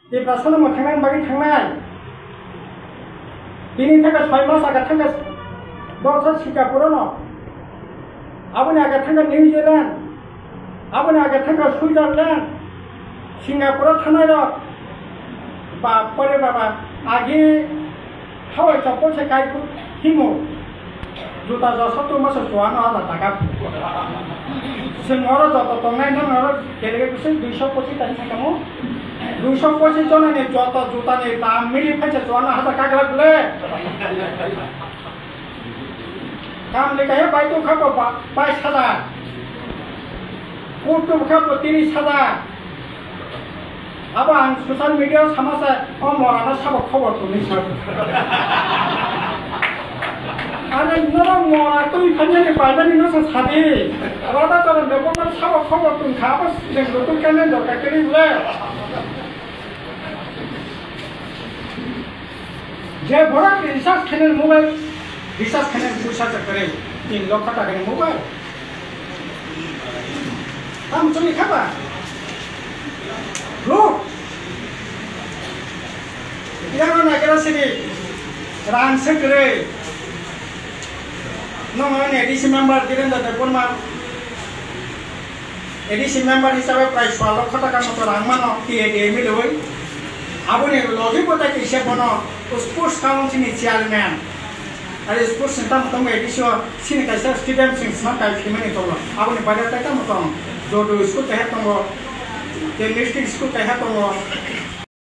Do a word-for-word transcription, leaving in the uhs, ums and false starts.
Tiprasano mwthangna bagwi thangnai. Bini thangkha soi mas aga thangkha dorsa Singapore no. Aboni aga thangkha New Zealand. Aboni aga thangkha Switzerland. Singapore thangnai rok. Bapore baba, agi hawai chapol se kai ku himo. Juta joso tu masa chuano hajar taka. Chwng oro joto tongnai nang oro kelege kusui duiso pochis tani sakamo. Duiso pochis jona ni joto juta ni dam mili phaisa chuano hajar kagra bole. Kam ni kaya bai tu khabo ba-, bais hajar. Kutu khabo tiris hajar. Abo ang social media o sama se, o morano sabo khobor tongwi sa. Ani norok mora twi phainani paimani no sa sadi. Abo da toron de bomar sabo khobor tong kha, abo jeng rutun kane dorkar kiri bole. Je borok research khainani mobile, research khainani puisa chakre, tin lokho takani mobile. Tam choli khaba? Look. Yang na kira sini. Rang sekre. No, no, ni A D C member Dhirendra Debbarma. A D C member hisabe prai sua lokho taka moto rang mano, T A D M L oi. Aboni logi bo tai kisa bono sports council ni chairman. Ari sports ni tamo tongo A D C o sini kaisa stadium sing sma kai khimani tongo. Aboni baire tai tamo tong. Jodo school kaisa tongo. Te district school kaisa tongo.